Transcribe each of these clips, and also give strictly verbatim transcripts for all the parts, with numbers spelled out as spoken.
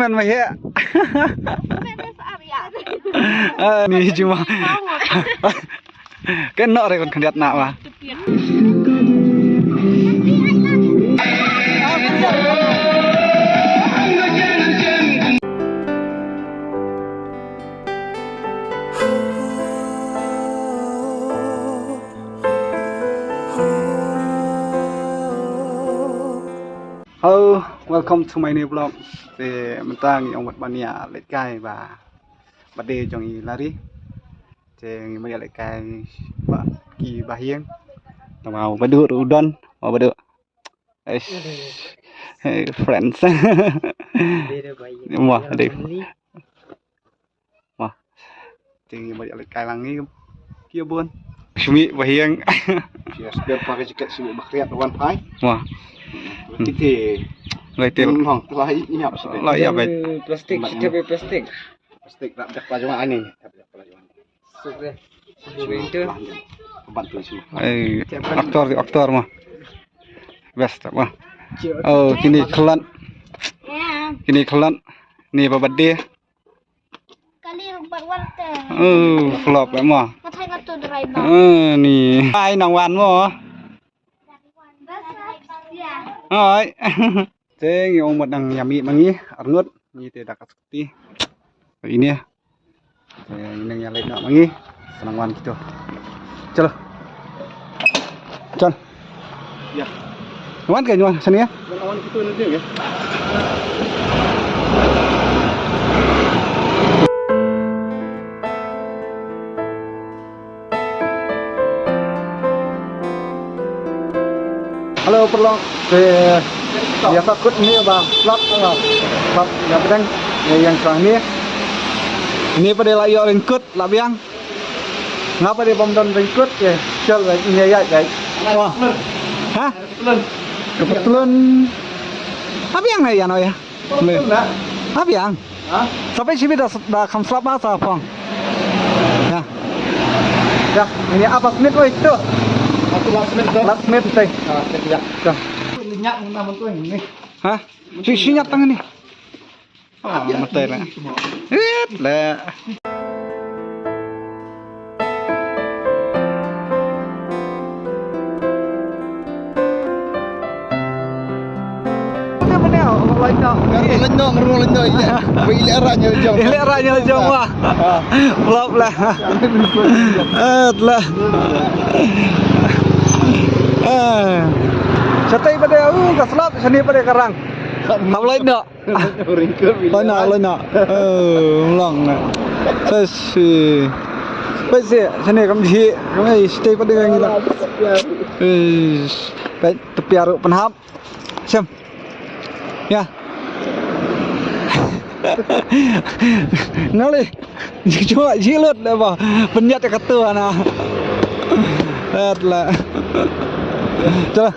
Kan ma he. Ah, ni juma. Kan nok re kon khyndiat nak wa. Hello, welcome to my new vlog. Te mynta ngi ong wat ban ïa leit kai ba, ba dei jong i Lari. Te ngi mut ïa leit kai ba ki ba hieng. Tang ba ba duk u don, ba duk. Eish. Hey, friends. Mo, dei. Mo. Te ngi mut ïa leit kai lang ngi. Ki bun. Simi ba hieng. Yes, ber pa ka jaket simi ba khriat wan pai. Mo. Ti ti. Lai te. Nong, lai ïap simi. Lai ïap, eh. Plastik, setiap plastik. Plastik rap dak pelajaran ni. Rap dak pelajaran. Sukre. Sukre itu. Bantu sini. Eh, aktor, aktor mah. Best mah. Oh, kini khlad. Ya. Kini khlad. Ni ba birthday. Kali rubat walte. Oh, flop mah. Mathai ngatu driver. Eh, ni. Ai nang wan mo. Ai. Te ngi ong mut nang ïa mih ma ngi arngut ngi te da ka skuti. Ini. Te ngi nang ïa leit noh ma ngi. Sa nang wan kito. Chalo. Chal. Ya. Wan ka wan sini ya. Wan kito nanti ya. Hello paralok, te ïa sa kut ni ba slap, ah, slap ïa pdeng ïa ïeng shuwa ni. Ni pat de la ïoh ryngkut la biang. Nga pat de bym don ryngkut, te shol ba ïa ïa ïa. Ha? Ka patlun. Ha biang na ïa no ïa. Hap ïa. Ha? Sa peit shibit da, da kham slap ba sa phong. Ya. Ya, ini apa snit oi tu? Aku last minute tu. Last minute tu. Ah, snit ya. Tu. Ini nyak mana mentu ini. Ha? Si si nyak tang ini. Ah, mata lah. It lah. Ngan rung lynnoh, ngan rung lynnoh ïa. Ba i leh rah ñiewjong. I leh rah ñiewjong, wah. Ah. Flop lah. Eh, lah. Eh. Shatei pat de, uh, ka slap, shane pat de ka rang. Hap lynnoh. Lynnoh, lynnoh. Eh, long. Sa shi. Peit shi, shane kam jhieh, kam ai, shatei pat de ngi la. Eh, peit, tpia ruh pynhap. Shem. Ya. Nga leh. Jhieh lut da ba. Pynïat ka tu ana. At la. Chalo.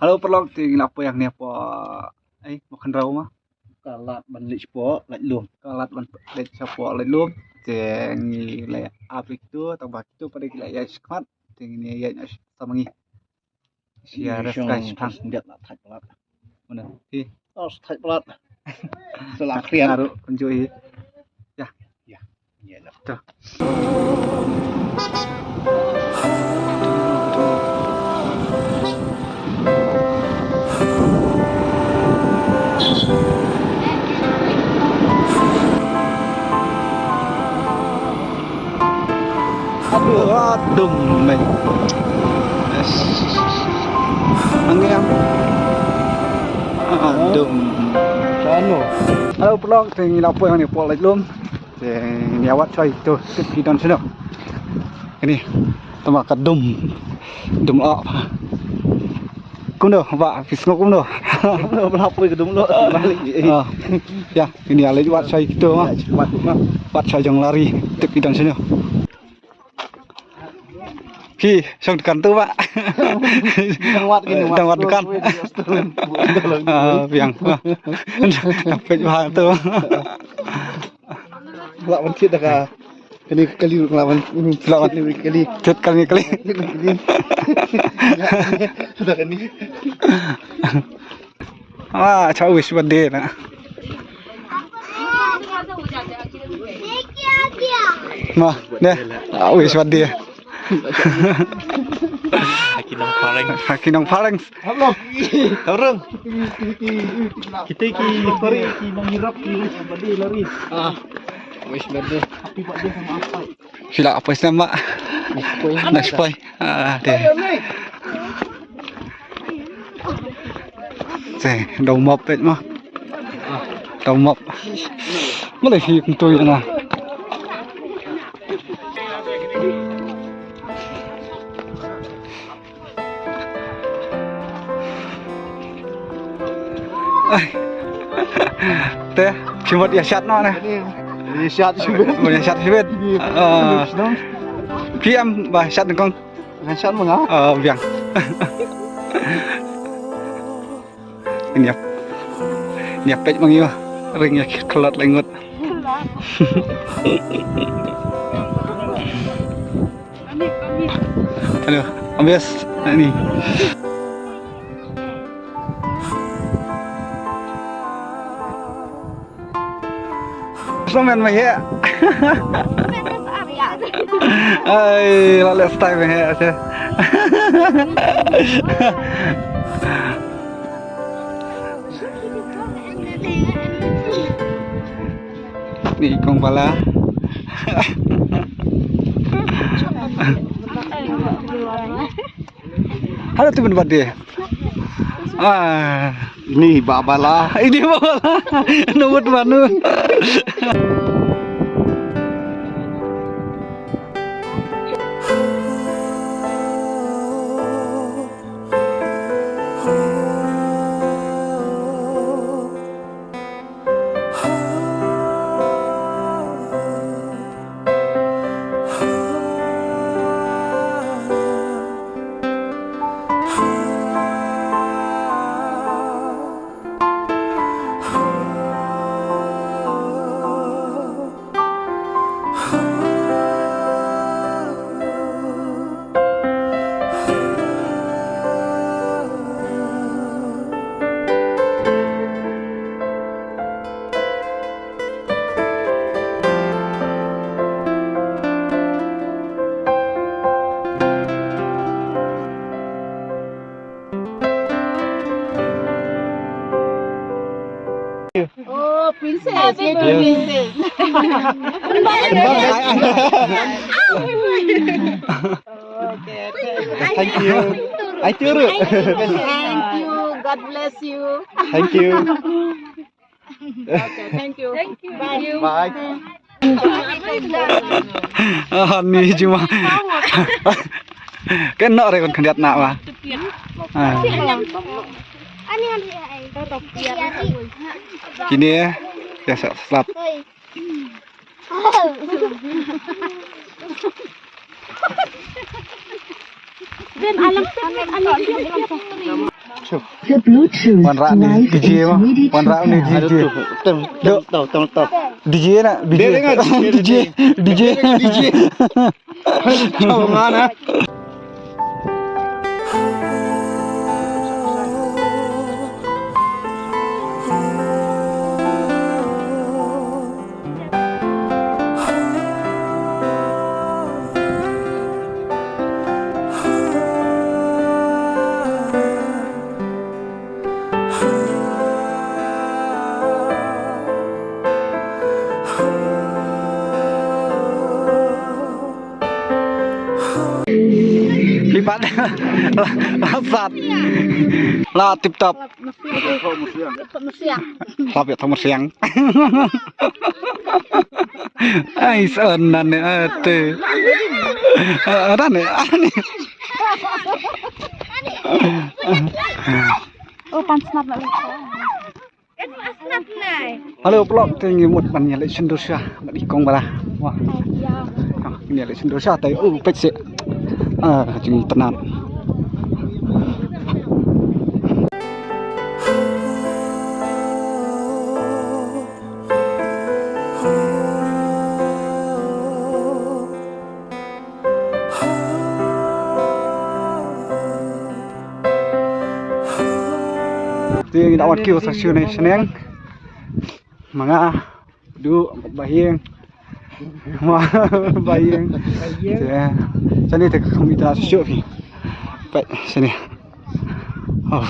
Hello paralok, te ngi la poi hangne hapoh, eh, Mawkhynraw ma. Ka lad ban leit shapoh Laitlum. Ka lad ban leit shapoh Laitlum. Te ngi la ap ïa kito, tang ba kito pat de ki la ïaid shakhmat. Te ngi ïaid noh sa ma ngi. Ïa, rest kai shipang. Ndet la thait palat. Mana? Hi. Oh, thait palat. Sa la khriat. Aru, kunjui. Ya. Ya. Ya, dah. Tuh. Aduh, aduh, mei. Yes. Ang yang. Aduh. Hello paralok, te ngi la poi hangne hapoh Laitlum. Te ngi ïa wad shuwa ïa kito, tip ki don shano. Kane, tang ba ka dum. Dum oh. Kumno, ba, phi sngew kumno? Kumno, ba la poi ka dum oh. Ah, ya, kane ïa leit wad shuwa ïa kito ma. Wad, wad. Wad shuwa jong Lari, tip ki don shano. Ki, shong dukan tu, Bah. Dang wad ki, dang wad dukan. Ah, biang. Peit ba tu. Lah ban kit da ka. Kani kali lah ban. Lah ban kali. Kit kali kali. Kit kali. Da kani. Ah, cha wish birthday na. Ma, ne, ah, wish birthday. Haki nong pareng. Haki nong pareng. Hello. Orang. Kita ki pare ki nong irap ki wish birthday lari. Ah, wish birthday. Happy birthday sama apa? Sila apa nama? Next boy. Next boy. Ah, deh. Te, dau mop pet ma. Dau mop. Malay hi kumtu ïa na. Ai. Te, chimot ïa shat no ne. Ïa shat shibit. Ïa shat shibit. Ah. P M ba shat kong. Ngan shan ma nga. Ah, biang. Ini ap. Ini ap pet mangiwa. Ring ïa khlot lengut. Aduh, habis ini. Snowman mah ya. Ai, la leh style mah ya, seh. Ni kong pala. Halo tu ben bade. Ah, ini babala. Ini babala. Nubut manu. Oh, princess. Happy princess. Okay, okay. Thank you. Ai turu. Thank you. God bless you. Thank you. Okay, thank you. Thank you. Bye. Bye. Ah, ni juma. Kan nok re kon khyndiat nak ba. Ah. Kine ya sa slap. The Bluetooth device is ready to pair. Wan rap ni D J. Tong, tong, tong, tong. D J na, D J. D J, D J. D J. Tong mana? Pipat. La, la sat. La tip top. Hlap ïa thong masiang. Ai, sa nan ne, ate. Ah, nan ne, ah, ne. Oh, pan snap lah. Halo vlog, te ngi mut ban ïaleh shon dur sha bad i kong bala. Wah. Ngi ïaleh shon dur sha te u peit seh. Ah, ka jingtnat. Te ngi da wan kiew sa shu ne shneng. Ma nga, Duh, Bahieng. Ma Bahieng. Bahieng. Te, shane te ka kham ita shu phi. Peit, shane. Oh.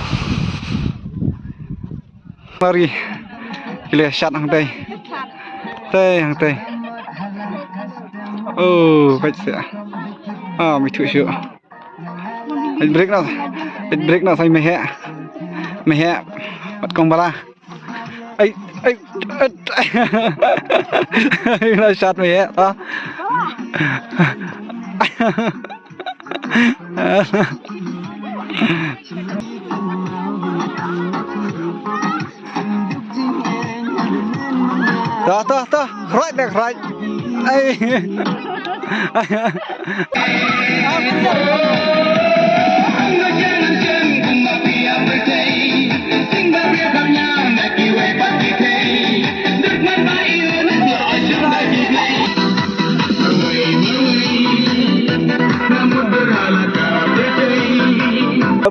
Mari. Ki la shad hangtai. Tai, hangtai. Oh, peit se. Ah, mi thu shu. Peit break na. Peit break na sai mehek. Mehek. Pat kong bala. Ai, ai, ai. Ai, na shad mehek ta. Ta, ta, ta. Right, right. Ai.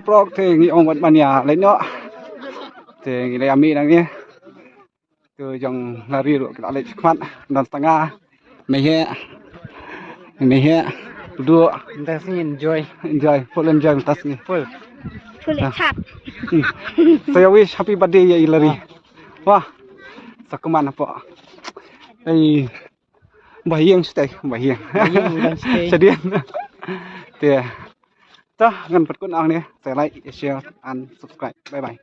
Prok te ngi ong wat mania leit noh. Te ngi leit ami nang ni. Te jong lari ruh kita leit khmat dan setengah. Mehek. Mehek. Duduk. Entas ni enjoy. Enjoy. Full enjoy entas ni. Full. Full chat. Saya wish happy birthday ya i lari. Wah. Sakuman apa? Ai. Bahieng stay, Bahieng. Bahieng udah stay. Sedian. Te. Tah ngan pat kun ang ni. Saya like, share and subscribe. Bye bye.